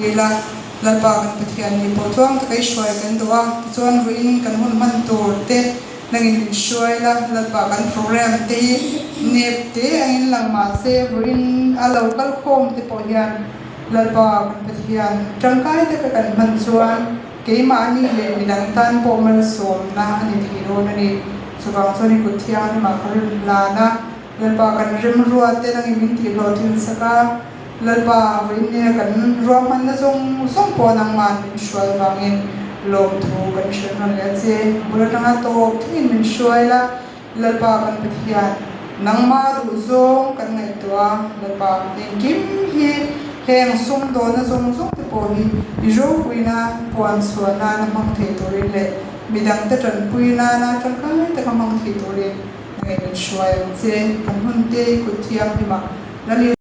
Ila, Lalpa kan Pathian ni pawh tluang taka i hruai kan duh a, tichuan vawiin kan hun hman tur te nangin min hruai la, Lalpa kan program te hi nep te angin lang mah se vawiin a lo kal khawm te pawh hian Lalpa kan Pathian tangkai taka kan hman chuan keimahni leh midang tan pawh malsawmna a ni thei dawn a ni. Chuvang chuan i kut thianghlimah ka rin hlan a, Lalpa kan remruat te nangin min tihhlawhtlin sak a, Lalpa vawiin kan ruahmanna zawng zawng pawh nangma'n min hruai vangin lawmthu kan hrilh nawn leh a che. Bul atanga tawp thlengin min hruai la, Lalpa kan Pathian, nangma duh zawng kan ngaihtuah a, Lalpa engkim hi heng sumdawnna zawng zawng te pawh hi i ropuina puan chhuah nana hmang thei turin leh midangte tanpui nana tangkai taka hmang thei turin nangin min hruai ang che. Kan hun te i kut thianghlimah Lal.